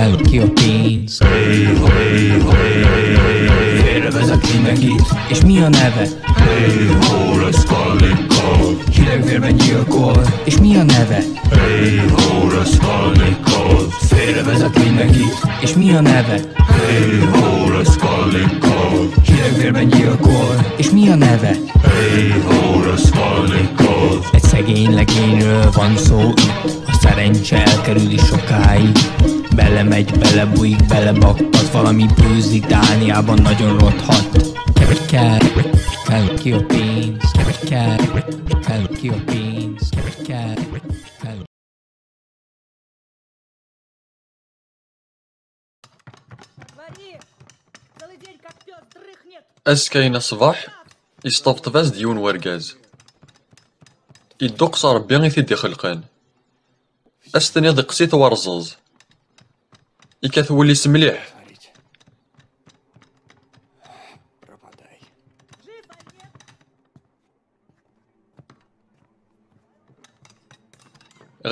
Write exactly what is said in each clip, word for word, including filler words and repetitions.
Count your beans. Félre vezetni megint, és mi a neve? Hírek vérben gyilkol, és mi a neve? Félre vezetni megint, és mi a neve? Hírek vérben gyilkol, és mi a neve? Egy szegény legényről van szó itt. A szerencse elkerüli sokáig. Belemegy, belebújik, belebaktat, valami bőzik Dániában, nagyon rothadt. Kell, kell ki a pénz, kell, kell ki a pénz, kell, kell. Azekka-ines ṣṣbeḥ, yesṭebṭeb-as-d yiwen wergaz. Idduqes Ṛebbi i t-id-ixelqen. Ad s-tiniḍ iqqes-it warẓeẓ. Ikat wul-is mliḥ.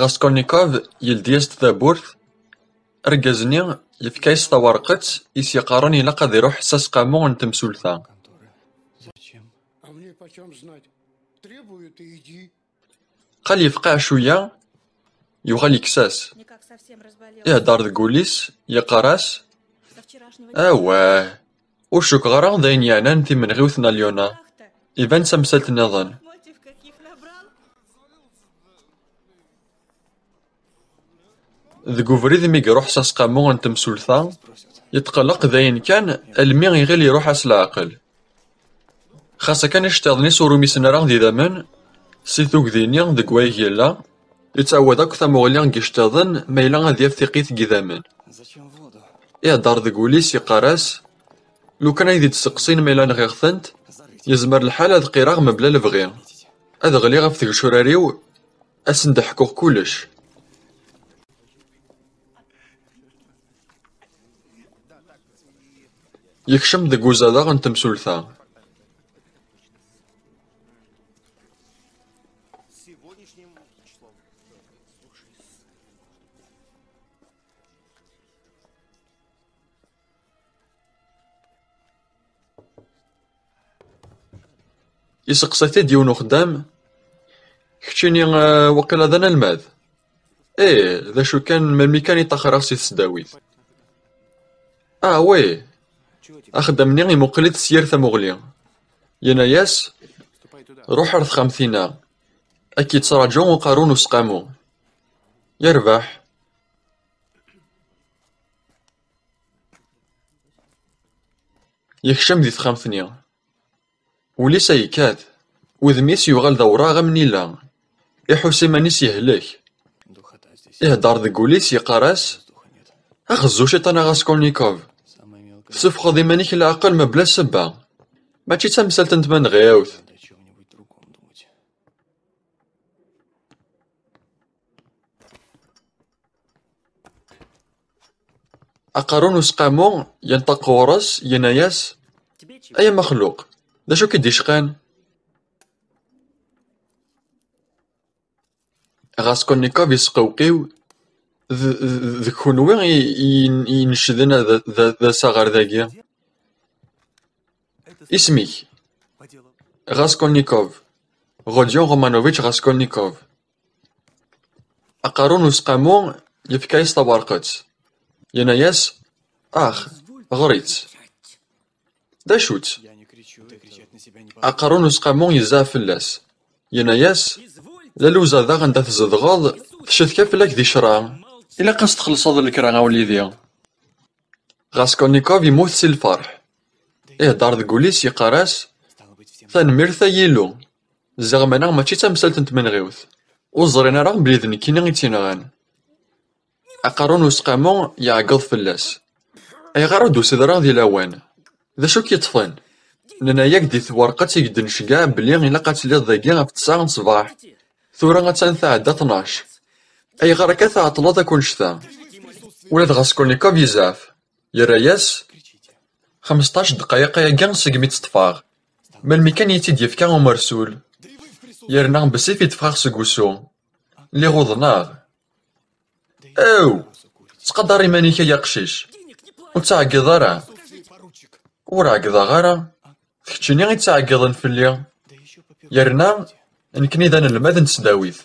Raskolnikov yeldi-as-d tawwurt. Argaz-nni yefka-yas tawerqet i s-yeqqaren ilaq ad iruḥ s aseqqamu n temsulta. А мне почем знать? Требуют и иди. Qal yefqeɛ cwiya, yuɣal yekkes-as. Ihedder deg wul-is, yeqqar-as: Awah, ur cukkeɣ ara d ayen yeɛnan timenɣiwt n Alyona. Iban d tamsalt nniḍen. Deg ubrid mi iruḥ s aseqqamu n temsulta, yetqelleq dayen kan almi iɣil iruḥ-as leɛqel. Xas akken iceṭṭiḍen-is ur umisen ara d idammen, si tugdi-nni deg wayeg yella, yettɛawad akk tamuɣli n yiceṭṭiḍen ma yella ad yaf tiqqit n yidammen. Ihedder deg wul-is, yeqqar-as: Lukan ay d-id-seqsin ma yella nɣiɣ-tent, yezmer lḥal ad qqireɣ mebla lebɣi. Ad ɣliɣ ɣef tgecrar-iw, ad sen-d-ḥkuɣ kullec. Yekcem deg uzadaɣ n temsulta. Iseqsa-t-id yiwen uxeddam: Keččini, eh, waqila d anelmad? Ih, d acu kan, melmi kan i ṭṭaxreɣ si tesdawit. Ah, wi. Axeddam-nni imuqel-it s yir tamuɣli. Yenna-yas: Ruḥ ar texxamt-inna. Ad k-yettraǧu uqerru n useqqamu. Yerbeḥ. Yekcem di texxamt-nni. Wul-is a yekkat. Udem-is yuɣal d awraɣ am nila. Iḥuss iman-is yehlek. Ihedder deg wul-is, yeqqar-as: Axezzu ciṭan a Raskolnikov. Tessufɣeḍ iman-ik leɛqel mebla ssebba. Mačči d tamsalt n tmenɣiwt. Aqerru n useqqamu yenṭeq ɣur-s, yenna-yas: Ay amexluq, d acu k-id-icqan? Raskolnikov yesqewqiw: D, d, d kenwi i, i, i inecden ad, d, d asaɣar dagi? Isem-ik? Raskolnikov. Rodion Romanovitch Raskolnikov. Aqerru n useqqamu yefka-yas tawerqet. Yenna-yas: Ax, ɣer-itt. D acu-tt? Aqerru n useqqamu yezzeɛ fell-as. Yenna-yas: Lalla uzadaɣ anda tzedɣeḍ, tcetka fell-ak di ccṛeɛ. Ilaq ad s-txellṣeḍ lekra a wlidi. Raskolnikov yemmut si lferḥ. Ihedder deg wul-is, yeqqar-as: Tanemmirt a Yillu. Ziɣ meɛna mačči d tamsalt n tmenɣiwt. Ur ẓrin ara belli d nekkini i tt-inɣan. Aqerru n useqqamu iɛeggeḍ fell-as. Ayɣer ur d-tusiḍ ara di lawan? D acu k-yeṭṭfen? Nenna-yak di twerqet i k-d-nceggeɛ belli ilaq ad tiliḍ dagi ɣef ttesɛa n ṣṣbeḥ. Tura attan tɛedda tnac. Ayɣer akka tɛeṭṭleḍ akk annect-a? Ula d Raskolnikov yezɛef. Yerra-yas: "Xmesṭac ddqayeq ayagi segmi tt-ṭṭfeɣ. Melmi kan i tt-id-yefka umersul. Yerna bessif i d-ffɣeɣ seg wusu. Lliɣ uḍneɣ." Aw! Ttqadar iman-ik ay aqcic. Ur ttɛeggiḍ ara. Ur ɛeggḍeɣ ara. D keččini i ttɛeggiḍen fell-i. Yerna nekkni d anelmad n tesdawit.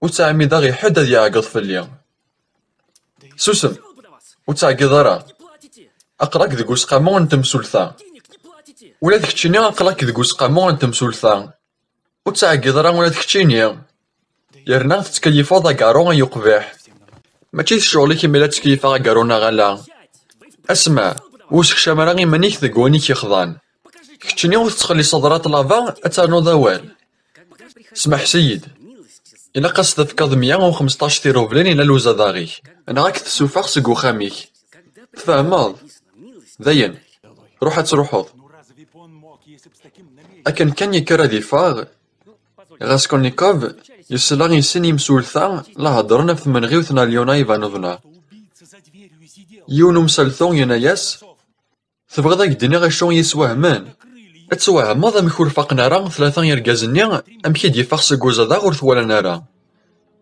Ur ttɛemmideɣ i ḥedd ad iɛeggeḍ fell-i. Susem! Ur ttɛeggiḍ ara. Aql-ak deg useqqamu n temsulta. Ula d keččini aql-ak deg useqqamu n temsulta. Ur ttɛeggiḍ ara ula d keččini. Yerna tettkeyyifeḍ agaru ay uqbiḥ. Mačči d ccɣel-ik imi la ttkeyyifeɣ agaru neɣ ala. Asma, ur sekcam ara iman-ik deg wayen i k-ixḍan. Keččini ur tettxelliṣeḍ ara ṭṭlaba ad ternuḍ awal. Smeḥs-iyi-d. Ilaq ad s-tefkeḍ mya u xmesṭac tirublin i Lalla uzadaɣ-ik, neɣ ad k-tessufeɣ seg uxxam-ik. Tfehmeḍ? Dayen. Ruḥ ad truḥeḍ. Akken kan yekker ad iffeɣ, Raskolnikov yesla i sin yimsulta la heddren ɣef tmenɣiwt n Alyona Ivanovna. Yiwen umsaltu yenna-yas: "Tebɣiḍ ad k-d-iniɣ acu i yi-iswehmen? Ad twehmeḍ amek ur faqen ara tlata yergazen-nni, amek i d-yeffeɣ seg uzadaɣ ur t-walan ara."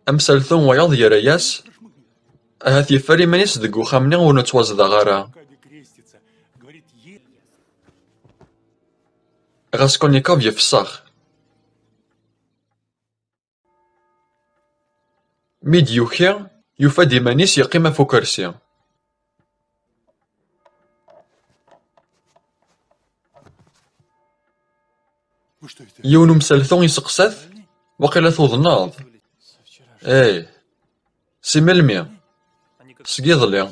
Amsaltu wayeḍ yerra-yas: "Ahat yeffer iman-is deg uxxam-nni ur nettwazdeɣ ara." Raskolnikov yefṣex. Mi d-yuki, yufa-d iman-is yeqqim ɣef ukersi. Yiwen umsaltu iseqsa-t: "Waqila tuḍneḍ?" "Ih." "Si melmi?" "Seg iḍelli."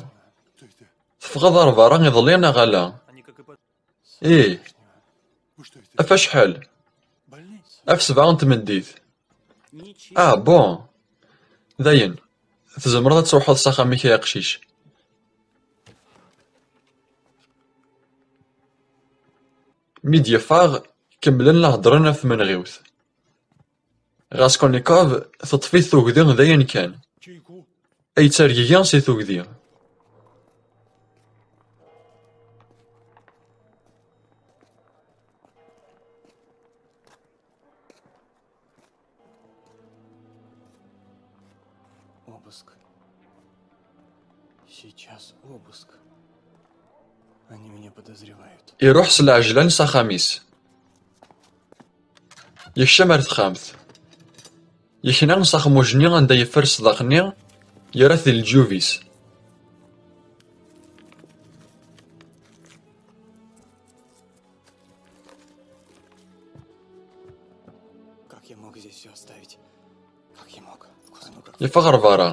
"Teffɣeḍ ar berra iḍelli neɣ ala?" "Ih." "Ɣef acḥal?" "Ɣef sebɛa n tmeddit." "Ah bon. Dayen, tzemreḍ ad truḥeḍ s axxam-ik ay aqcic." Mi d-yeffeɣ, kemmlen la heddren ɣef tmenɣiwt. Raskolnikov teṭṭef-it tugdi d ayen kan. Ay yettergigi si tugdi. Обыск. Сейчас обыск. Они меня подозревают. Iruḥ s lɛejlan s axxam-is. Yekcem ar texxamt. Yekna s axmuj-nni anda yeffer ṣṣdaq-nni, yerra-t di leǧyub-is. Как я мог здесь все оставить? Как я мог? Куда, ну как? Yeffeɣ ɣer berra.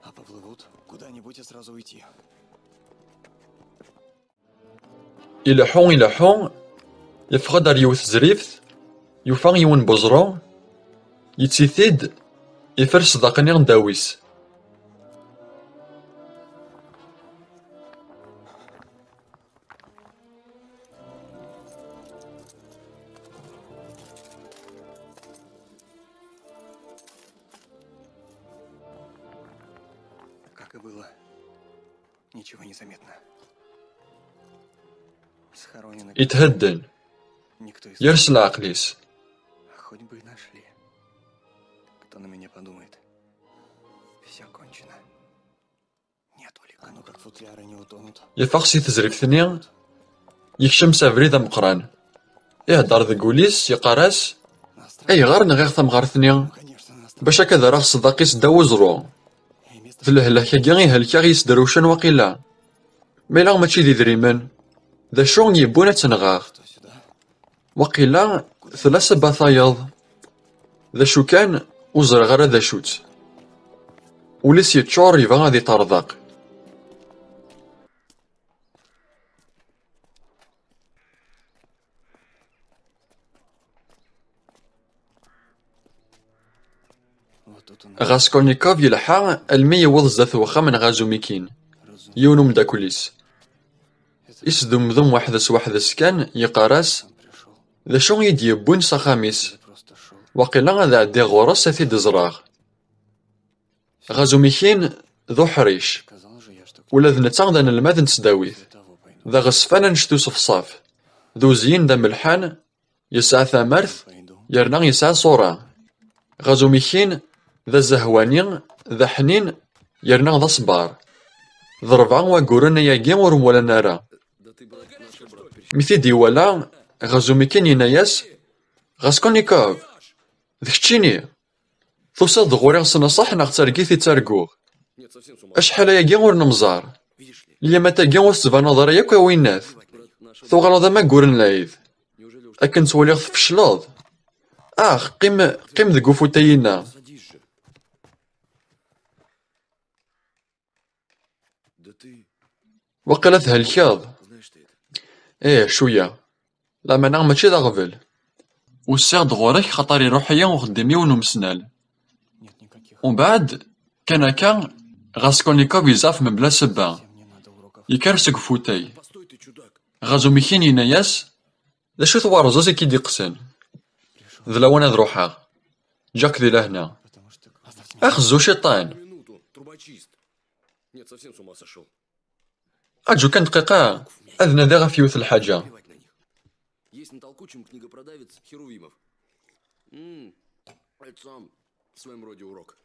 А поплывут куда-нибудь и сразу уйти. Ileḥḥu, ileḥḥu, yeffeɣ-d ar yiwet tezrift, yufa yiwen n weẓru, yetti-t-id, ifer ṣṣdaq-nni ddaw-is. Как и было. Ничего не заметно. Схоронено. Ithedden. Никто из... Yers leɛqel-is. А хоть бы и нашли. Кто на меня подумает? Все кончено. Нет улик. А ну как футляры не утонут? Yeffeɣ si tezrift-nni, yekcem s abrid ameqqran. Ihedder deg wul-is, yeqqar-as: "Ayɣer nɣiɣ tamɣart-nni? Bac akka ad rreɣ ṣṣdaq-is ddaw uẓru? D lehlak-agi i helkeɣ yesderwcen waqila. Mela mačči d idrimen. D acu i yewwin ad tt-nɣeɣ? Waqila tella sebba tayeḍ. D acu kan, ur ẓriɣ ara d acu-tt." Ul-is yeččur, yebɣa ad iṭerḍeq. Raskolnikov yelḥa almi yewweḍ zdat wexxam n Razumikin, yiwen umeddakel-is. Isdumdum weḥd-s weḥd-s kan, yeqqar-as: "D acu i yi-d-yewwin s axxam-is? Waqila ad ɛeddiɣ ɣur-s ad t-id-ẓreɣ." Ɣazumikin d uḥric. Ula d netta d anelmad n tesdawit. D aɣezfan anect uṣefṣaf. D uzyin d amelḥan, yesɛa tamart, yerna yesɛa ṣṣura. Ɣazumikin d azehwani, d aḥnin, yerna d aṣebbar. D rebɛa wagguren ayagi ur mwalan ara. Mi t-id-iwala, Ɣazumikin yenna-yas: "Raskolnikov, d keččini! Tusiḍ-d ɣur-i s nnṣaḥ neɣ d targit i ttarguɣ? Acḥal ayagi ur nemẓar. Lyamat-agi ur tettbaneḍ ara yakk a winnat. Tuɣaleḍ am aggur n lɛid. Akken ttwaliɣ tfecleḍ. Ax, qqim, qqim deg ufutay-inna." Waqila thelkeḍ. Ih, cwiya. Lameɛna mačči d aɣbel. Usiɣ-d ɣur-k xaṭer iruḥ-iyi uxeddim-iw n umesnal. Umbeɛd, kan akka, Raskolnikov yezɛef mebla ssebba. Yekker seg ufutay. Ɣazumikin yenna-yas: "D acu-t warẓez i k-id-iqqsen? D lawan ad ruḥeɣ. Ǧǧiɣ-k di lehna." Ax, zzu ciṭṭan. Aju kan dqiqa, ad nadiɣ ɣef yiwet lḥaǧa. Есть на толкучем книгопродавец Херувимов. М, это сам в своем роде урок.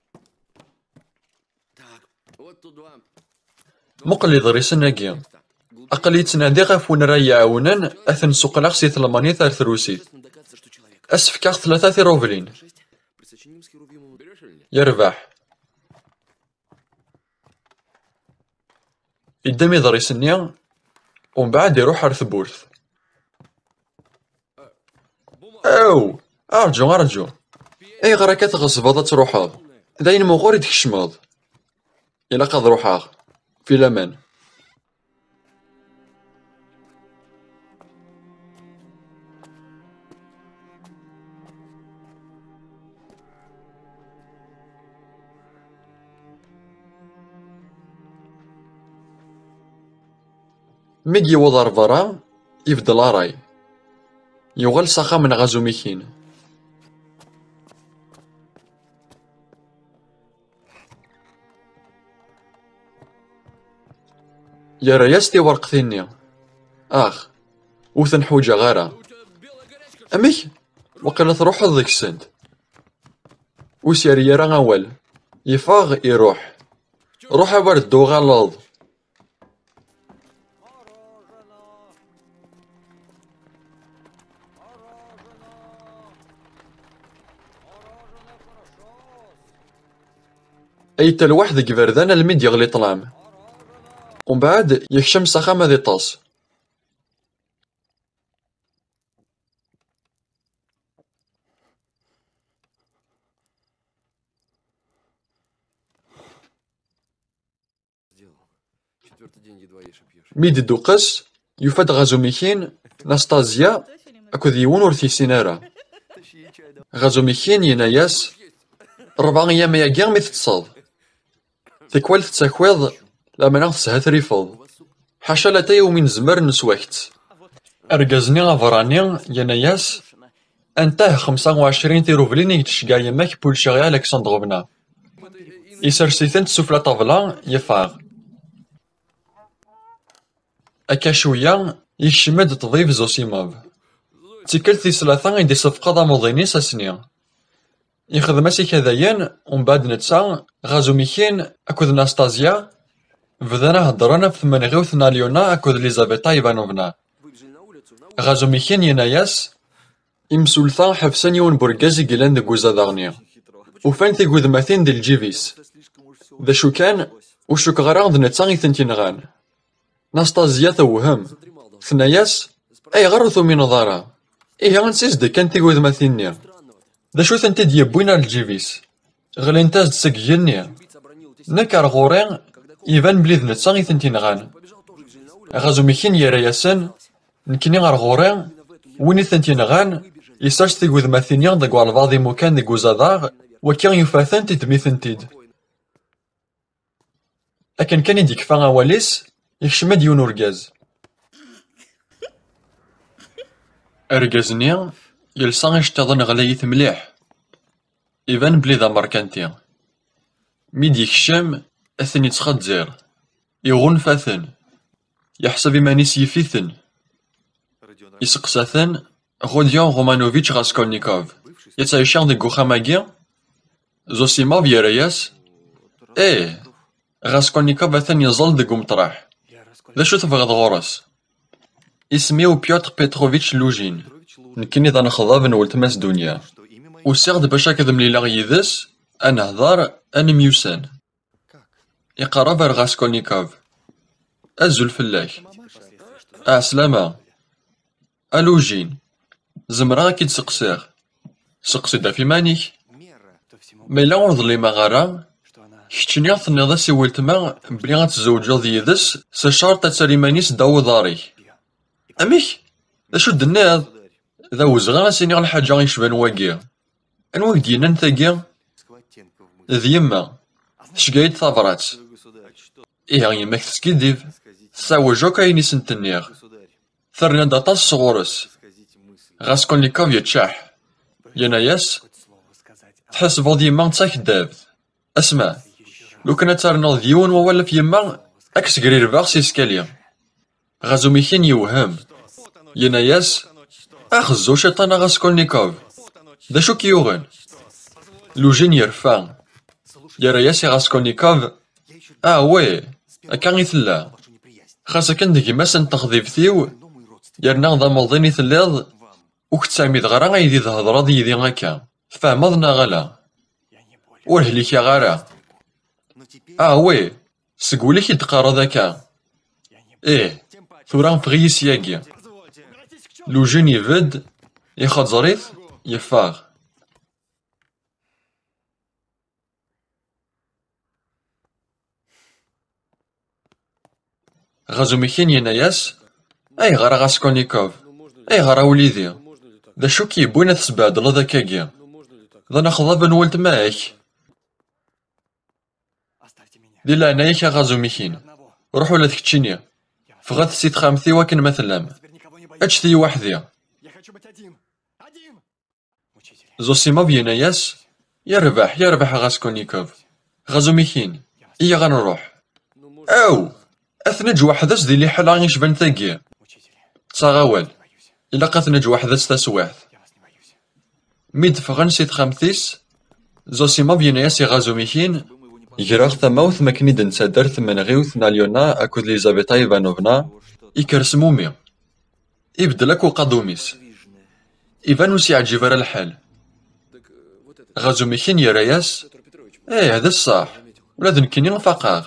Так, вот тут два. Muqel iḍrisen-agi. Aql-i ttnadiɣ ɣef win ara yi-iɛawnen ad ten-suqleɣ si tlalmanit ar trusit. Ad s-fkeɣ tlata tirublin. Yerbeḥ. Yeddem iḍris-nni, umbeɛd iruḥ ar tewwurt. Aw! Arǧu, arǧu! Ayɣer akka tɣeṣbeḍ ad truḥeḍ? D ayen muɣur i d-tkecmeḍ. Ilaq ad ruḥeɣ. Fi laman. Mi d-yewweḍ ɣer berra, ibeddel ṛṛay. Yuɣal s axxam n Ɣazumikin. Yerra-yas tiwerqtin-nni. Ax, ur ten-ḥwaǧeɣ ara. Amek? Waqila truḥeḍ deg-sent. Ur s-yerri ara awal. Yeffeɣ, iruḥ. Ruḥ a wer d-tuɣaleḍ. Ay talwaḥ deg iberdan almi d-yeɣli ṭṭlam. Umbeɛd yekcem s axxam ad iṭṭes. Mi d-idduqqes, yufa-d Ɣazumikin, Nastazya akked yiwen ur t-yessin ara. Ɣazumikin yenna-yas: "Ṛebɛa yyam ayagi mi teṭṭseḍ. Tikwal tettakiḍ, lameɛna teshetrifeḍ. Ḥaca latay umi nezmer neswakt." Argaz-nni aberrani yenna-yas: "Antah xemsa u ɛecrin tirublin i k-d-tceggeɛ yemma-k Pulcheriya Aleksandrovna." Isers-itent sufella ṭṭabla, yeffeɣ. Akka cwiya, yekcem-d ṭṭbib Zosimov. D tikkelt tis tlata i d-isefqed amuḍin-is ass-nni. Yexdem-as ikadayen, umbeɛd netta, Ɣazumikin akked Nastazya bdan heddren ɣef tmenɣiwt n Alyona akked Lizaveta Ivanovna. Ɣazumikin yenna-yas: "Imsulta ḥebsen yiwen n urgaz i yellan deg uzadaɣ-nni. Ufan tigudmatin di lǧib-is. D acu kan, ur cukkeɣ ara d netta i tent-yenɣan." Nastazya tewhem. Tenna-yas: "Ayɣer ur tumineḍ ara? Ihi ansi s-d-kkan tigudmatin-nni? D acu tent-id-yewwin ar lǧib-is? Ɣlint-as-d seg igenni. Nekk ar ɣur-i, iban belli d netta i tent-yenɣan." Ɣazumikin yerra-yasen: "Nekkni ar ɣur-i, win i tent-yenɣan, isers tigudmatin-nni deg walbaɛḍ imukan deg uzadaɣ, waki yufa-tent, iddem-itent-id." Akken kan i d-yekfa awal-is, yekcem-d yiwen urgaz. Argaz-nni yelsa iceṭṭiḍen ɣlayit mliḥ. Iban belli d amerkanti. Mi d-yekcem, ad ten-yettxezzir. Iɣunfa-ten. Yeḥseb iman-is yif-iten. Iseqsa-ten Rodion Romanovitch Raskolnikov. Yettɛici deg uxxam-agi? Zosimov yerra-yas: Ih, Raskolnikov atan yeẓẓel deg umeṭraḥ. D acu tebɣiḍ ɣur-s? Isem-iw Pyotr Petrovitch Lujin. Nekkini d anexḍab n weltma-s Dunya. Usiɣ-d bac ad mlileɣ yid-s, ad nehḍer, ad nemyussan. Iqerreb ar Raskolnikov. Azul fell-ak. Ɛeslama. A Lujin, zemreɣ ad k-id-seqsiɣ? Seqsi-d ɣef iman-ik. Ma yella ur ḍlimeɣ ara, keččini tenniḍ-as i weltma belli ad tzewǧeḍ yid-s s ccerṭ ad terr iman-is ddaw uḍar-ik. Amek? D acu d-tenniḍ? D awezɣi ad s-iniɣ lḥaǧa yecban wagi. Anwa i k-d-yennan tagi? D yemma. Tceggeɛ-iyi-d tabrat. Ihi yemma-k teskiddib. Tesɛewwej akk ayen i sent-nniɣ. Terna-d aṭas sɣur-s. Raskolnikov yeččeḥ. Yenna-yas: Tḥesbeḍ yemma d takdabt? Asma, lukan ad ternuḍ d yiwen wawal ɣef yemma, ad k-sgrirbeɣ si skali. Razumihin yewhem. Yenna-yas: Axezzu ciṭan a Raskolnikov. D acu k-yuɣen? Lujin yerfa. Yerra-yas i Raskolnikov: Ah wi, akka i tella. Xas akken d gma-s n texḍibt-iw, yerna d amḍin i telliḍ, ur k-ttɛemmideɣ ara ay d-thedreḍ yid-i akka. Tfehmeḍ neɣ ala? Ur hlikeɣ ara. Ah wi, seg wul-ik i d-teqqareḍ akka? Ih, tura ffeɣ-iyi syagi. Lujin ibedd, ixeẓẓer-it, yeffeɣ. Razumihin yenna-yas: Ayɣer a Raskolnikov? Ayɣer a wlidi? D acu k-yewwin ad tesbehdleḍ akkagi? D anexḍab n weltma-k. Di leɛnaya-k a Razumihin, ruḥ ula d keččini. Ffɣet si texxamt-iw akken ma tellam. Eččet-iyi weḥd-i. Zosimov yenna-yas: Yerbeḥ, yerbeḥ a Raskolnikov. Razumihin, iyyaɣ ad nruḥ. Aw! Ad t-neǧǧ weḥd-s di liḥala yecban tagi. Ttaɣ awal. Ilaq ad t-neǧǧ weḥd-s taswiɛt. Mi d-ffɣen si texxamt-is, Zosimov yenna-yas i Razumihin: Greɣ tamawt makken i d-nettader tmenɣiwt n Alyona akked Lizaveta Ivanovna, ikker s mumi. Ibeddel akk uqadum-is. Iban ur s-yeɛǧib ara lḥal. Razumihin yerra-yas: Ih, d ṣṣeḥ, ula d nekkini faqeɣ.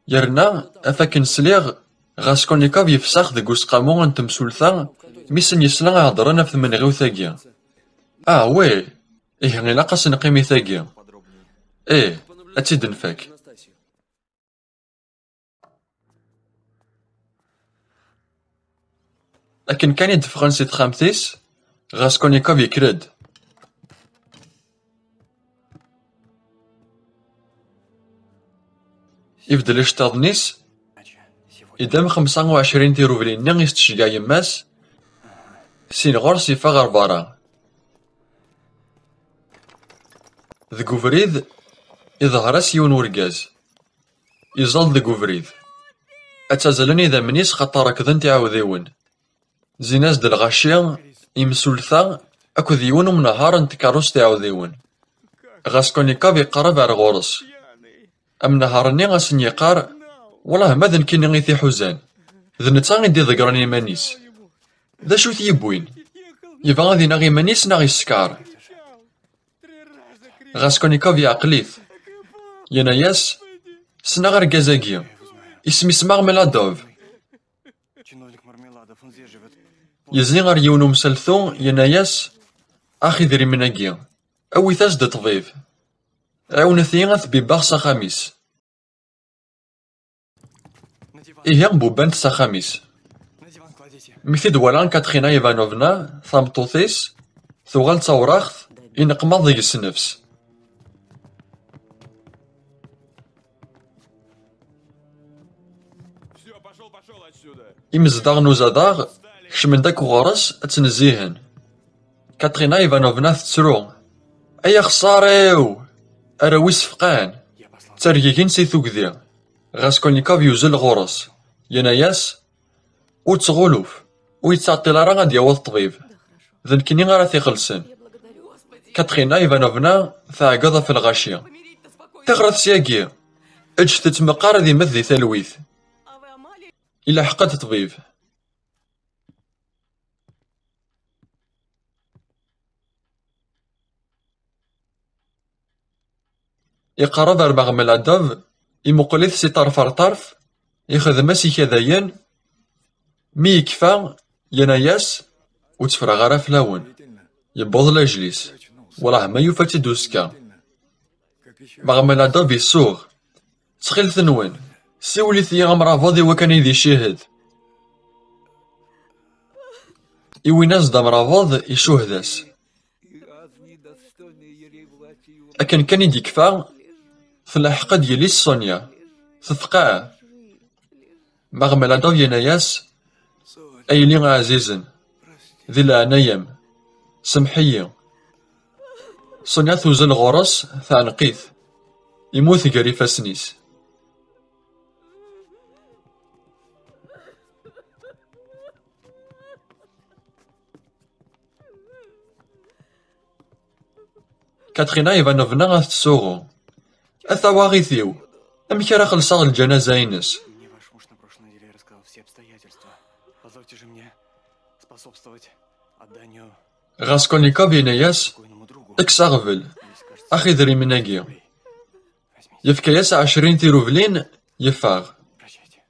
Yerna, af akken sliɣ, Raskolnikov yefsex deg useqqamu n temsulta mi sen-yesla heddren ɣef tmenɣiwt-agi. Ah wi, ihi ilaq ad s-neqqim i tagi. Ih, ad tt-id-nfak. Akken kan i d-ffɣen si texxamt-is, Raskolnikov yekker-d. Ibeddel iceṭṭiḍen-is, idam xemsa u ɛecrin tirublin-nni i s-tceggeɛ yemma-s, sin ɣur-s yeffeɣ ɣer berra. Deg ubrid, iḍher-as yiwen urgaz. Iẓẓel deg ubrid. Ad ttazalen idammen-is xaṭer rekden tiɛewdiwen. Zzin-as-d lɣaci, imsulta, akked yiwen umnehhar n tkeṛṛust iɛewdiwen. Raskolnikov iqerreb ar ɣur-s. Amnehhar-nni a sen-yeqqar: Wellah ma d nekkini i t-iḥuzan. D netta i d-iḍeggren iman-is. D acu i t-yewwin? Yebɣa ad ineɣ iman-is neɣ yeskeṛ? Raskolnikov yeɛqel-it. Yenna-yas: Ssneɣ argaz-agi. Isem-is Marmeladov. Yezzi ɣer yiwen umsaltu, yenna-yas: Ax idrimen-agi, awit-as-d i ṭṭbib. Ɛiwnet-iyi ad t-bibbeɣ s axxam-is. Ihi, bubbant s axxam-is. Mi t-id-wala Katrina Ivanovna, tameṭṭut-is, tuɣal d tawraɣt, ineqmaḍ deg-s nnefs. Imezdaɣ n uzadaɣ kecmen-d akk ɣur-s, ad ttnezzihen. Katrina Ivanovna tettru: Ay axeṣṣar-iw! Arraw-is ffqɛen, ttergigin si tugdi. Raskolnikov yuzzel ɣur-s, yenna-yas: "Ur ttɣuluf, ur yettɛeṭṭil ara ad d-yaweḍ ṭṭbib. D nekkni ara t-ixellṣen." Katrina Ivanovna tɛeggeḍ ɣef lɣaci. "Ṭixret syagi! Eǧǧet-t meqqar ad immet di talwit." Ilḥeq-d ṭṭbib. Iqerreb ar Marmeladov, imuqel-it si ṭṭerf ar ṭṭerf, ixdem-as ikadayen. Mi yekfa, yenna-yas: "Ur tteffreɣ ara fell-awen." Yewweḍ lajel-is, wellah ma yufa-tt-id uzekka. Marmeladov isuɣ: "Ttxil-nwen, siwlet-iyi amrabeḍ i wakken ad icihed." Iwin-as-d amrabeḍ, icuhed-as. Akken kan i d-yekfa, tleḥḥeq-d yelli-s Sonya, tefqeɛ. Marmeladov yenna-yas: "A yelli ɛzizen, di leɛnaya-m, semḥ-iyi." Sonya tuzzel ɣur-s, teɛneq-it. Immut gar ifassen-is. Katrina Ivanovna ad tettsuɣu. A tawaɣit-iw, amek ara xellṣeɣ lǧanaza-ines? Мне ваш муж на прошлой неделе рассказал все обстоятельства. Позвольте же мне способствовать отданию Raskolnikov yenna-yas: покойному другу. "Kkes aɣbel, ax idrimen-agi." Возьмите. Yefka-yas ɛecrin tirublin, yeffeɣ. Прощайте.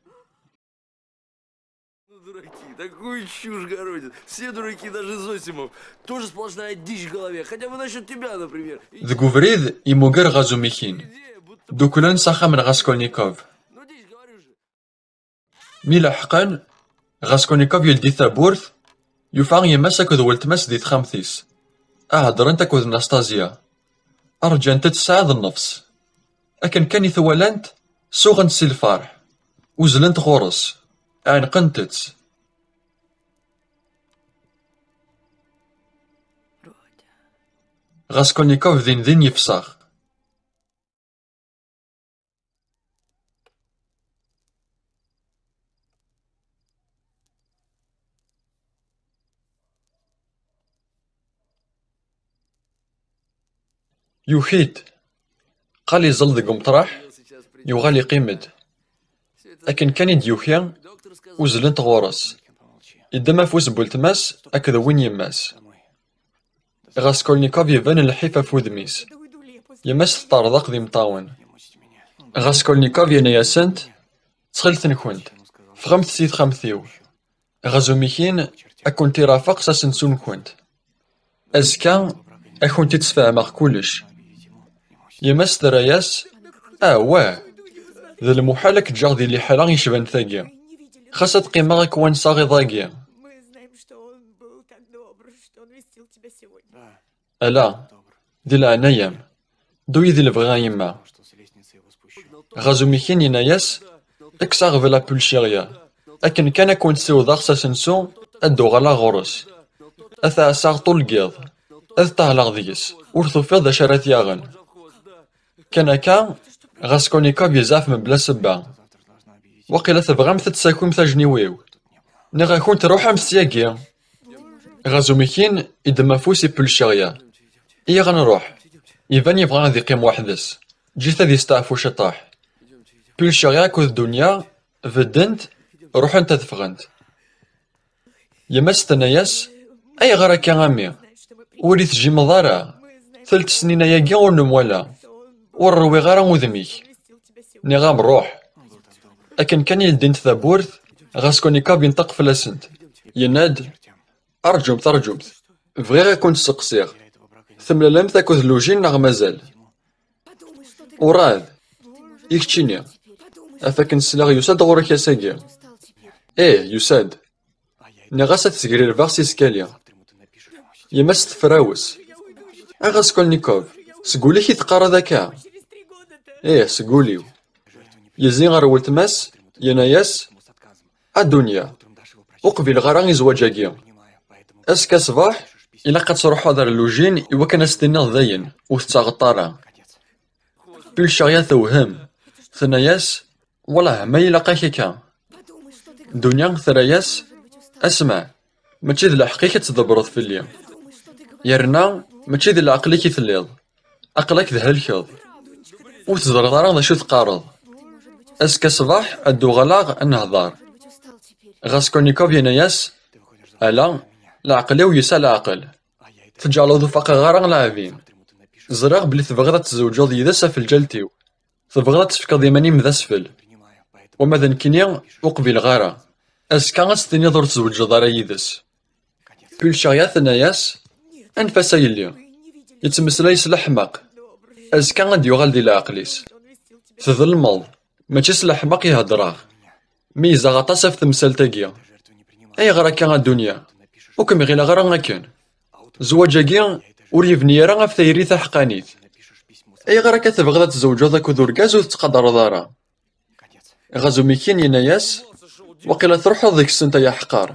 Ну, дураки, такую чушь городят. Все дураки, даже Зосимов. Тоже сплошная дичь в голове. Хотя бы насчет тебя, например. Deg ubrid, imuger Razumikin. Dduklen s axxam n Raskolnikov. Ну, дичь, говорю же. Mi leḥqen, Raskolnikov yeldi tawwurt, yufa yemma-s akked weltma-s di texxamt-is. Heddrent akked Nastasia. Rǧant-tt sɛa d nnefs. Akken kan i t-walant, suɣent si lferḥ. Uzzlent ɣur-s. Ɛenqent-tt. Raskolnikov din din yefsex. Yuki-d. Qal iẓel deg umeṭraḥ, yuɣal iqqim-d. Akken kan i d-yuki, uzzlent ɣur-s. Yeddem afus n weltma-s akked win yemma-s. Raskolnikov iban lḥif ɣef wudem-is. Yemma-s teṭṭerḍeq d imeṭṭawen. Raskolnikov yenna-yasent: "Ttxil-nkent, ffɣemt si texxamt-iw. Razumikin ad kent-irafeq s asensu-nkent. Azekka ad kent-id-sfehmeɣ kullec." Yemma-s terra-yas: "Awah, d lmuḥal ad k-ǧǧeɣ di liḥala yecban tagi. Xas ad qqimeɣ ad k-wanseɣ iḍ-agi." Ala, di leɛnaya-m, ddu yid-i lebɣi a yemma. Razumikin yenna-yas: "Kkes aɣbel a Pulchirya, akken kan ad kent-siwḍeɣ s asensu, ad d-uɣaleɣ ɣur-s. Ad t-ɛasseɣ ṭul n yiḍ, ad ṭahleɣ deg-s, ur tufiḍ d acu ara t-yaɣen." Kan akka, Raskolnikov yezɛef mebla ssebba. "Waqila tebɣamt ad d-takimt ajniw-iw. Nniɣ-akent ruḥemt syagi." Razumikin iddem afus i Pulchirya. "Iyyaɣ ad nruḥ." Iban yebɣa ad iqqim weḥd-s. Ǧǧet ad yesteɛfu ciṭṭaḥ. Pulchirya akked Dunya beddent, ruḥent ad ffɣent. Yemma-s tenna-yas: "Ayɣer akka a mmi? Ur i-tejjimeḍ ara? Telt snin ayagi ur nemwala. Ur rwiɣ ara udem-ik. Nniɣ-am ruḥ." Akken kan i ldint tawwurt, Raskolnikov yenṭeq fell-asent. Yenna-d: "Rǧumt, rǧumt. Bɣiɣ ad kent-sseqsiɣ. Temlalemt akked Lujin neɣ mazal?" "Urɛad. I keččini? Af akken sliɣ yusa-d ɣur-k ass-agi." "Ih, yusa-d. Nniɣ-as ad t-sgrirbeɣ si skali." Yemma-s tefrawes. "A Raskolnikov, seg ul-ik i teqqareḍ akka?" "Ih, seg ul-iw." Yezzi ɣer weltma-s, yenna-yas: "A Dunya, ur qbileɣ ara i zzwaǧ-agi. Azekka ṣṣbeḥ, ilaq ad truḥeḍ ar Lujin iwakken ad s-tiniḍ dayen ur tettaɣeḍ ara." Pulchaya tewhem. Tenna-yas: "Wellah, ma ilaq-ak akka." Dunya terra-yas: "Asma, mačči d lḥeqq-ik ad tdebreḍ fell-i. Yerna mačči d leɛqel-ik i telliḍ. Aql-ak thelkeḍ. Ur teẓriḍ ara d acu teqqareḍ. Azekka ṣṣbeḥ ad d-uɣaleɣ ad nehḍer." Raskolnikov yenna-yas: "Ala, leɛqel-iw yesɛa leɛqel. Teǧǧaleḍ ur faqeɣ ara leɛb-im. Ẓriɣ belli tebɣiḍ ad tzewǧeḍ yid-s ɣef lǧalt-iw. Tebɣiḍ ad tefkeḍ iman-im d asfel. Wama d nekkini, ur qbileɣ ara. Azekka ad s-tiniḍ ur tzewǧeḍ ara yid-s." Pulchaya tenna-yas: "Anef-as a yelli. Yettmeslay s leḥmeq. Azekka ad d-yuɣal di leɛqel-is. Tḍelmeḍ. Mačči s leḥmeq i heddreɣ. Meyyzeɣ aṭas ɣef temsalt-agi. Ayɣer akka a Dunya? Ur kem-ɣileɣ ara akken. Zzwaǧ-agi ur yebni ara ɣef tayri taḥeqqanit. Ayɣer akka tebɣiḍ ad tzewǧeḍ akked urgaz ur tettqadareḍ ara?" Ɣazumikin yenna-yas: "Waqila truḥeḍ deg-sent ay aḥeqqar.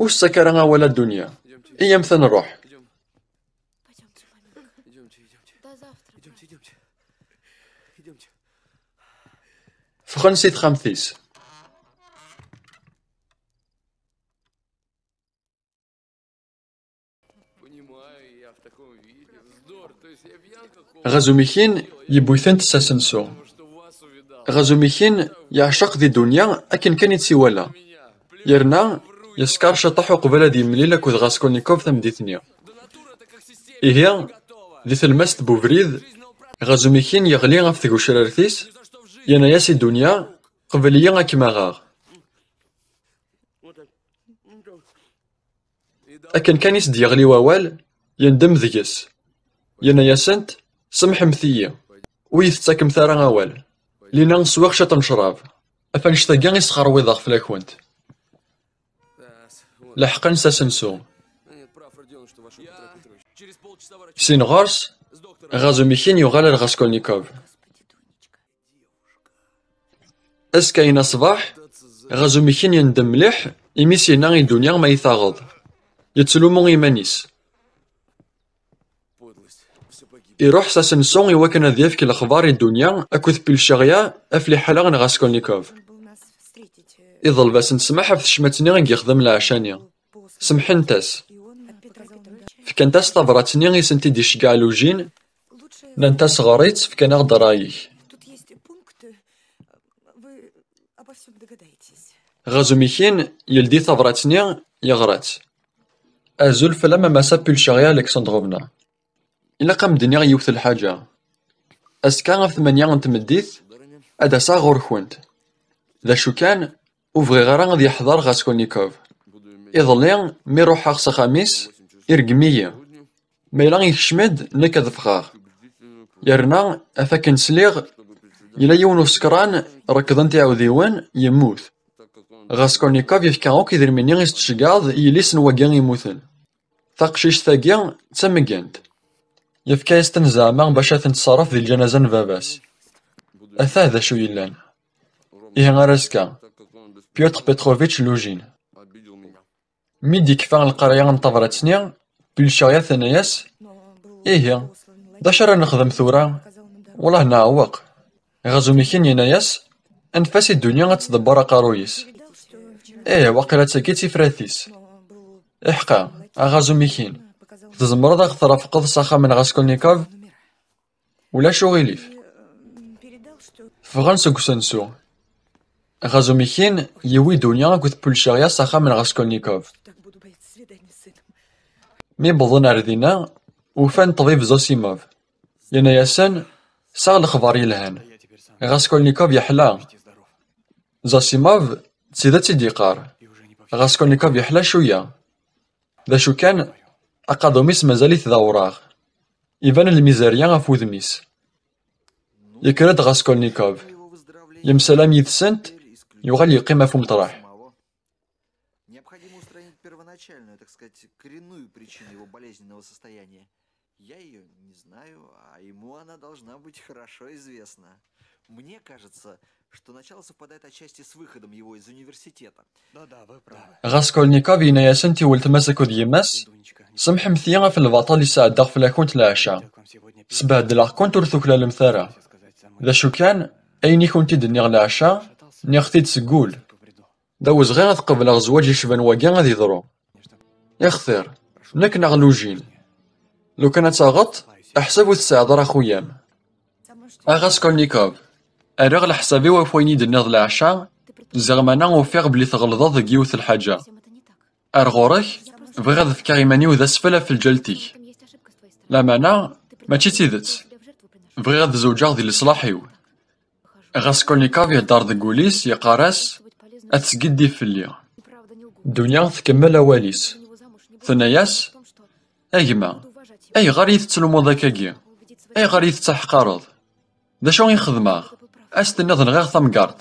Ur s-ttak ara awal a Dunya. Iyyamt ad nruḥ." Ffɣen si texxamt-is. Ɣazumikin yewwi-tent s asensu. Ɣazumikin yeɛceq di Dunya akken kan i tt-iwala. Yerna yeskar ciṭuḥ uqbel ad yemlil akked Raskolnikov tameddit-nni. Ihi, di tlemmast n ubrid, Ɣazumikin yeɣli ɣef tgucrart-is, yenna-yas i Dunya: "Qbel-iyi ad kem-aɣeɣ." Akken kan i s-d-yeɣli wawal, yendem deg-s. Yenna-yasent: "Semḥemt-iyi, ur yi-tettakemt ara awal. Lina swiɣ ciṭ n ccrab. Ɣef annect-agi i sxerwiḍeɣ fell-akent." Leḥqen s asensu. Sin ɣur-s, Ɣazumikin yuɣal ar Raskolnikov. Azekka-ina ṣṣbeḥ, Ɣazumikin yendem mliḥ imi s-yenna i Dunya ma i taɣeḍ. Yettlumu iman-is. Iruḥ s asensu i wakken ad yefk lexbar i Dunya akked Pulchaya ɣef liḥala n Raskolnikov. Iḍleb-asen ssmaḥ ɣef tecmat-nni i yexdem leɛca-nni. Semḥent-as. Fkant-as tabrat-nni i sent-id-iceggeɛ Lujin, nnant-as: "Ɣer-itt, fkan-aɣ-d ṛṛay-ik." Ɣazumikin yeldi tabrat-nni, yeɣra-tt. "Azul fell-am a Massa Pulchaya Alexandrovna. Ilaq a m-d-iniɣ yiwet n lḥaǧa. Azekka ɣef tmanya n tmeddit, ad d-aseɣ ɣur-kent. D acu kan, ur bɣiɣ ara ad yeḥḍer Raskolnikov. Iḍelli, mi ruḥeɣ s axxam-is, ireggem-iyi. Ma yella yekcem-d, nekk ad ffɣeɣ. Yerna, ɣef akken sliɣ, yella yiwen usekran, rekḍen-t iɛudiwen, yemmut. Raskolnikov yefka akk idrimen-nni i s-d-tceggɛeḍ i yelli-s n wagi yemmuten. Taqcict-agi d tameggant. Yefka-yas-ten zeɛma bac ad ten-tṣerref di lǧanaza n baba-s. Atah d acu yellan. Ihi ar azekka. Pyotr Petrovich Lujin." Mi d-yekfa lqerya n tabrat-nni, Pulchaya tenna-yas: "Ihi, d acu ara nexdem tura? Wellah neɛweq." Ɣazumikin yenna-yas: "Anef-as i Dunya ad tḍebber aqerruy-is." "Ih, waqila d tagi i d tifrat-is." "Iḥqa, a Ɣazumikin, tzemreḍ ad ɣ-trafqeḍ s axxam n Raskolnikov?" "Ulac uɣilif." Ffɣen seg usensu. Ɣazumikin yewwi Dunya akked Pulchaya s axxam n Raskolnikov. Mi wwḍen ar dinna, ufan ṭṭbib Zosimov. Yenna-yasen: "Sɛiɣ lexbar yelhan. Raskolnikov yeḥla." Zosimov d tidet i d-yeqqar. Raskolnikov yeḥla cwiya. D acu kan, aqadum-is mazal-it d awraɣ. Iban lmizerya ɣef wudem-is. Yekker-d Raskolnikov. Yemsalam yid-sent, yuɣal yeqqim ɣef umeṭreḥ. Необходимо устранить первоначальную, так сказать, коренную причину его болезненного состояния. Я ее не знаю, а ему она должна быть хорошо известна. Мне кажется, что начало совпадает отчасти с выходом его из университета. Raskolnikov yenna-yasent i weltma-s akked yemma-s: "Semḥemt-iyi ɣef lbaṭel i sɛeddaɣ fell-akent leɛca. Sbehdleɣ-kent, ur tuklalemt ara." D acu kan, ayen i kent-id-nniɣ leɛca, nniɣ-t-id seg wul. D awezɣi ad qebleɣ zzwaǧ yecban wagi ad yeḍru. Ixtir, nekk neɣ Lujin. Lukan ad taɣeḍ, ḥseb ur tesɛiḍ ara axuyam. A Raskolnikov, rriɣ leḥsab-iw ɣef wayen i d-tenniḍ leɛca, ziɣ mana ufiɣ belli tɣelḍeḍ deg yiwet lḥaǧa. Ar ɣur-k, bɣiɣ ad fkeɣ iman-iw d asfel ɣef lǧalt-ik. Lameɛna, mačči d tidet. Bɣiɣ ad zewǧeɣ di leṣlaḥ-iw. Raskolnikov ihedder deg wul-is, yeqqar-as, ad teskiddib fell-i. Dunya tkemmel awal-is. Tenna-yas, a gma, ayɣer i yi-tettlumuḍ akkagi? Ayɣer i yi-tettaḥqareḍ? D acu i xedmeɣ? Ad s-tenniḍ nɣiɣ tamgerḍt.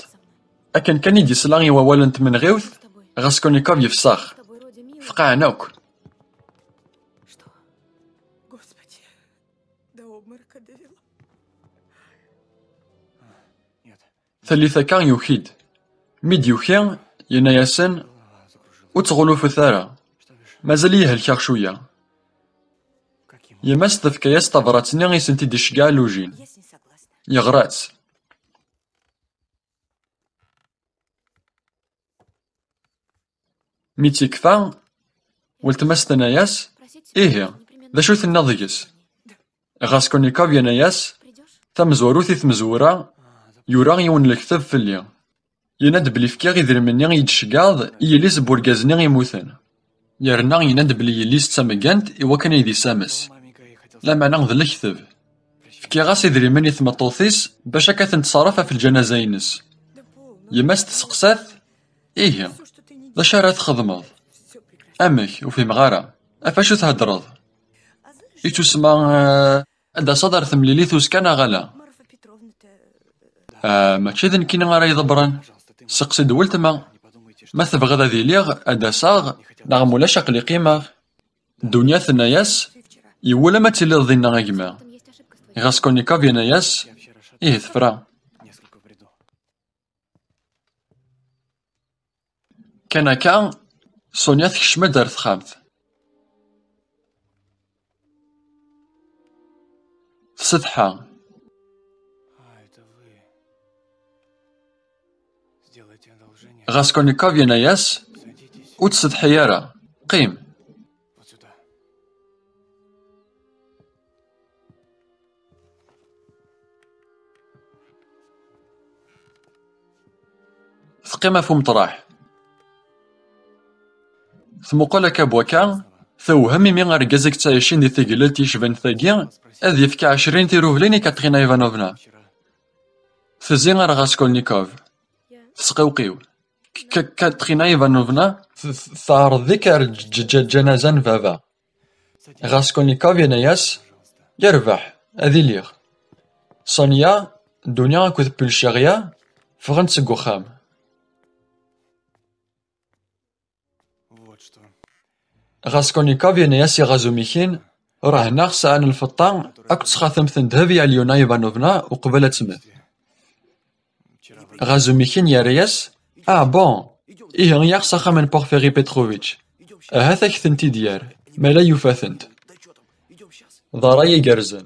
Akken kan i d-yesla i wawal n tmenɣiwt, Raskolnikov yefsex. Feqɛen akk. Tallit akka yuki-d. Mi d-yuki, yenna-yasen, ur ttɣulufet ara. Mazal-iyi helkeɣ cwiya. Yemma-s tefka-yas tabrat-nni i sent-id-iceggeɛ Lujin. Yeɣra-tt. Mi tt-yekfa, weltma-s tenna-yas, ihi, d acu tenna deg-s? Raskolnikov yenna-yas, tamezwarut i tmezwura, yura yiwen n lekteb fell-i. Yenna-d belli fkiɣ idrimen-nni i yi-d-tceggɛeḍ i yelli-s n urgaz-nni yemmuten. Yerna yenna-d belli yelli-s d tameggant i wakken ad yi-d-isames. Lameɛna d lekteb. Fkiɣ-as idrimen i tmeṭṭut-is bac akka ten-tṣerref ɣef lǧanaza-ines. Yemma-s testeqsa-t, ihi, d acu ara txedmeḍ? Amek, ur fhimeɣ ara. Ɣef acu theddreḍ? I tusma, eh, ad d-taseḍ ar temlilit uzekka neɣ ala? Ah, mačči d nekkini ara iḍebbren. Seqsi-d weltma. Ma tebɣiḍ ad iliɣ, ad d-aseɣ, neɣ mulac aql-i qqimeɣ. Dunya tenna-yas, iwulem ad tiliḍ dinna a gma. Raskolnikov yenna-yas, ihi tefra. Kan akka, Sonya tekcem-d ar texxamt. Tsetḥa. Raskolnikov yenna-yas, ur ttsetḥi ara, qqim. Teqqim ɣef umeṭraḥ. Tmuqel akka n wakka, tewhem imi argaz i yettɛicin di teglelt yecban tagi ad yefk ɛecrin tirublin i Katrina Ivanovna. Tezzi ar Raskolnikov. Tesqiwqiw. K-, K-, Katrina Ivanovna t-, t-, teɛreḍ-ik ar ǧ-, ǧ-, ǧ-, ǧanaza n baba. Raskolnikov yenna-yas, yerbeḥ, ad iliɣ. Sonya, Dunya akked Pulcherya ffɣen-d seg uxxam. Raskolnikov yenna-yas i Razumikin, rahneɣ sɛan lfeṭṭa akked txatemt n ddheb i Alyona Ivanovna uqbel ad temmet. Razumikin yerra-yas, ah bon, ihi yaɣ s axxam n Porfiri Petrovitch. Ahat ak-tent-id-yerr, ma la yufa-tent. D ṛṛay igerrzen.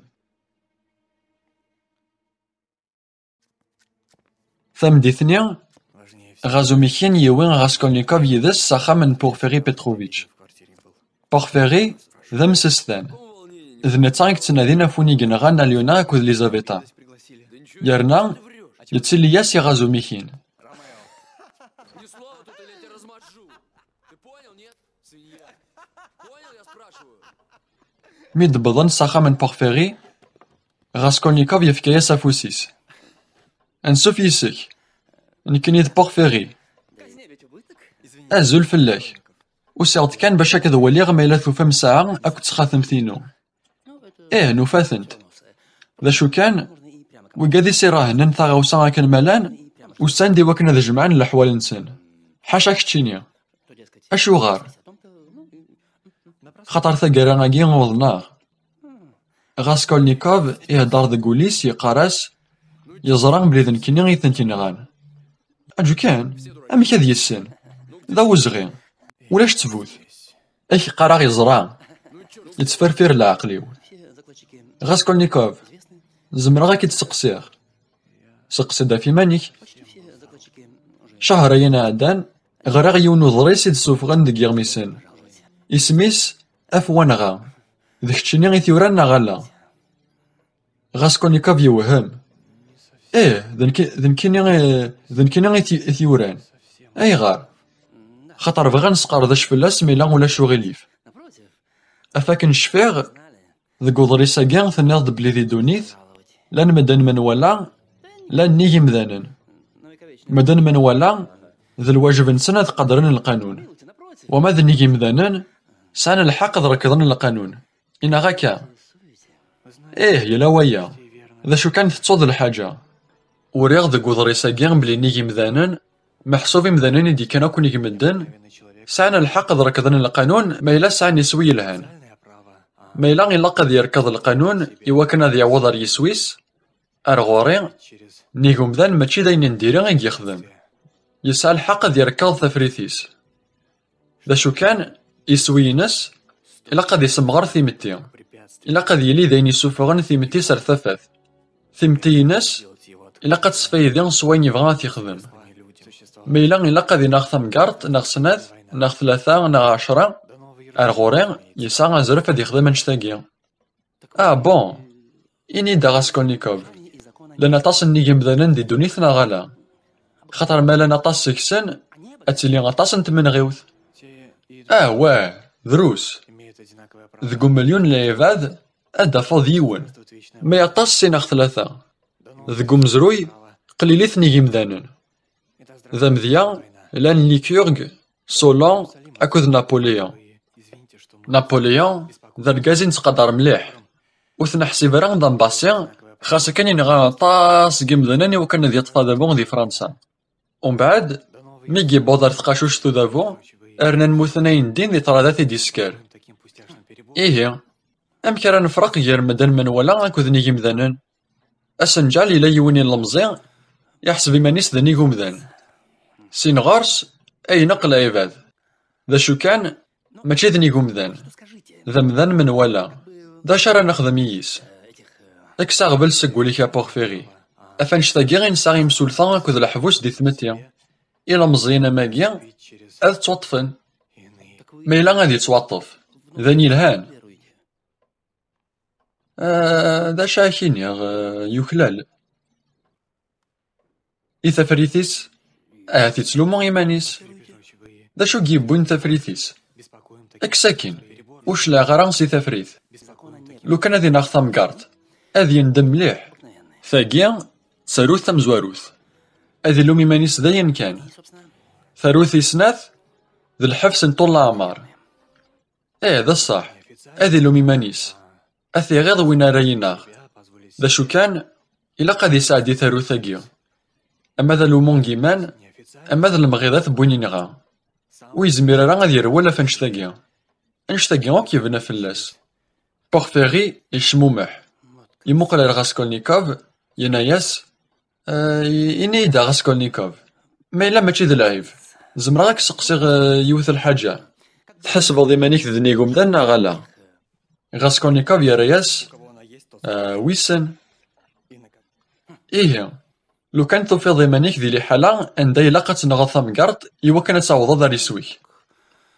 Tameddit-nni, Razumikin yiwi Raskolnikov yid-s s axxam n Porfiri Petrovitch. Porfiri d amsestan. D netta i yettnadin ɣef win i yenɣan Alyona akked Lizaveta. Yerna yettili-yas i Razumikin. Mi d-wwḍen s axxam n Porfiri, Raskolnikov yefka-yas afus-is. Ansuf yis-k. Nekkini d Porfiri. Azul fell-ak. Usiɣ-d kan bac ad k-waliɣ ma yella tufam ssaɛa akked txatemt-inu. Ih, nufa-tent. D acu kan, wigad i s-irehnen taɣawsa akken ma llan, usan-d i wakken ad jemɛen leḥwal-nsen. Ḥaca keččini. Acuɣer? Xaṭer taggara-agi uḍneɣ. Raskolnikov ihedder deg wul-is, yeqqar-as, yeẓra belli d nekkini i tent-yenɣan. Aǧu kan, amek ad yessen? D awezɣi. Ulac ttbut. Ak-qqareɣ yeẓra. Yettferfir leɛqel-iw. Raskolnikov, zemreɣ ad k-id-steqsiɣ? Seqsi-d ɣef iman-ik. Cahrayen ɛeddan, ɣriɣ yiwen uḍris i d-ssufɣen deg yiɣmisen. Isem-is Af wanɣa. D keččini i t-yuran neɣ ala? Raskolnikov yewhem. Ih, d nekki, d nekkini, d nekkini i t-, i t-yuran. Ayɣer? Xaṭer bɣiɣ ad nesqerdec fell-as ma yella ulac uɣilif. Af akken cfiɣ, deg uḍris-agi tenniḍ-d belli di ddunit llan medden menwala, llan nnig imdanen. Medden menwala d lwajeb-nsen ad qadren lqanun, wama d nnig imdanen sɛan lḥeqq ad rekḍen lqanun. Inaɣ akka? Ih, yella waya. D acu kan, tettuḍ lḥaǧa. Uriɣ deg uḍris-agi belli nnig imdanen, meḥsub imdanen i d-yekkan akk nnig medden, sɛan lḥeqq ad rekḍen lqanun ma yella sɛan iswi yelhan. Ma yella ilaq ad yerkeḍ lqanun iwakken ad yaweḍ ar yiswi-s, ar ɣur-i, nnig umdan mačči d ayen n diri i yexdem. Yesɛa lḥeqq ad yerkeḍ tafrit-is. D acu kan, iswi-ines ilaq ad isemɣer timetti. Ilaq ad yili d ayen yessufɣen timetti-s ar tafat. Timetti-ines ilaq ad tesfaydi s wayen yebɣa ad t-yexdem. Ma yella ilaq ad ineɣ tamgerḍt neɣ snat neɣ tlata neɣ ɛecra, ar ɣur-i, yesɛa azref ad yexdem annect-agi. Ah bon, ini-d a Raskolnikov. Llan aṭas n yimdanen di ddunit neɣ ala? Xaṭer ma llan aṭas seg-sen, ad tili aṭas n tmenɣiwt. Ah wah, drus. Deg umelyun n lɛibad ad d-tafeḍ yiwen, ma aṭas sin neɣ tlata. Deg umezruy, qlilit n yimdanen. D amedya, llan Lycurgue, Solon akked Napoléon. Napoléon d argaz i nettqadar mliḥ. Ur t-neḥsib ara d ambasi, xas akken yenɣa aṭas n yimdanen iwakken ad yeṭṭef adabu di Fransa. Umbeɛd, mi yewweḍ ar tqacuct udabu, rnan mmuten ayen din di ṭṭradat i d-isker. Ihi, amek ara nefreq gar medden menwala akked nnig imdanen? Asenǧal yella yiwen ilemẓi iḥseb iman-is d nnig umdan. Sin ɣer-s, ay ineqq lɛibad. D acu kan, mačči d nnig umdan. D amdan menwala. D acu ara nexdem yis? Kkes aɣbel seg wul-ik a Porphyri. Af annect-agi i nesɛa imsulta akked leḥbus di tmetti. Ilemẓiyen am wagi ad ttwaṭṭfen. Ma yella ad yettwaṭṭef, d ayen yelhan. Ah, d acu ara k-iniɣ, ah, yuklal. I tafrit-is, ahat yettlumu iman-is. D acu i d-yewwin tafrit-is? Kkes akin, ur cliɛeɣ ara si tafrit. Lukan ad ineɣ tamgerḍt, ad yendem mliḥ. Tagi, d tarut tamezwarut. Ad ilum iman-is d ayen kan. Tarut tis snat, d lḥebs n ṭul leɛmer. Ih, d ṣṣeḥ. Ad ilum iman-is. Ad t-iɣiḍ win ara ineɣ. D acu kan, ilaq ad isɛeddi tarut-agi. Ama d alummu n yiman, ama d lemɣiḍat n win inɣa. Ur yezmir ara ad yerwel ɣef annect-agi. Annect-agi akk yebna fell-as. Porphyri yecmumeḥ. Yemmuqel ar Raskolnikov, yenna-yas, Eh, ini-yi-d a Raskolnikov, ma yella mačči d lɛib, zemreɣ ad k-seqsiɣ, eh, yiwet n lḥaǧa. Tḥesbeḍ iman-ik d nnig umdan neɣ ala? Raskolnikov yerra-yas, eh, wissen. Ihi, lukan tufiḍ iman-ik di liḥala anda ilaq ad tenɣeḍ tamgerḍt iwakken ad tawḍeḍ ar iswi-k,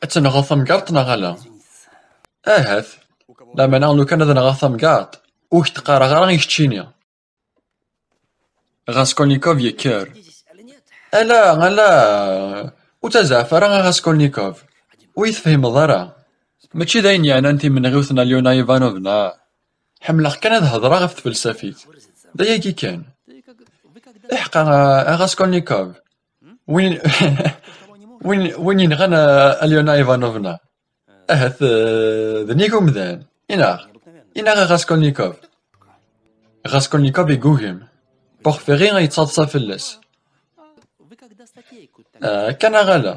ad tenɣeḍ tamgerḍt neɣ ala? Ahat. Lameɛna lukan ad nɣeɣ tamgerḍt, ur k-d-qqareɣ ara i keččini. Raskolnikov yekker. Ala, ala, ur ttazzɛef ara a Raskolnikov. Ur yi-tefhimeḍ ara. Mačči d ayen yeɛnan timenɣiwt n Alyona Ivanovna. Ḥemmleɣ kan ad hedreɣ ɣef tfelsafit. D ayagi kan. Iḥqa a, a Raskolnikov. Win, win, win yenɣan a, Alyona Ivanovna. Ahat, eh, d nnig umdan. Inaɣ. Inaɣ a Raskolnikov. Raskolnikov yeggugem. Porphyri yettaḍsa fell-as. Ah, akka neɣ ala?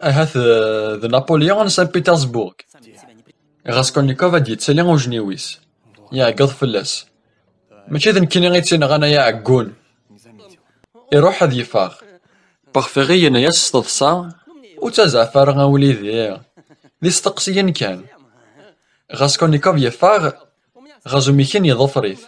Ahat, eh, d Napoléon n Saint Petersburg. Raskolnikov ad d-yettali ujniw-is. Iɛeggeḍ fell-as. Mačči d nekkini i tt-inɣan ay aɛeggun. Iruḥ ad yeffeɣ. Porphyri yenna-yas s teḍsa, ur ttazzɛef ara a wlidi. D isteqsiyen kan. Raskolnikov yeffeɣ, ɣer umikin yeḍfer-it.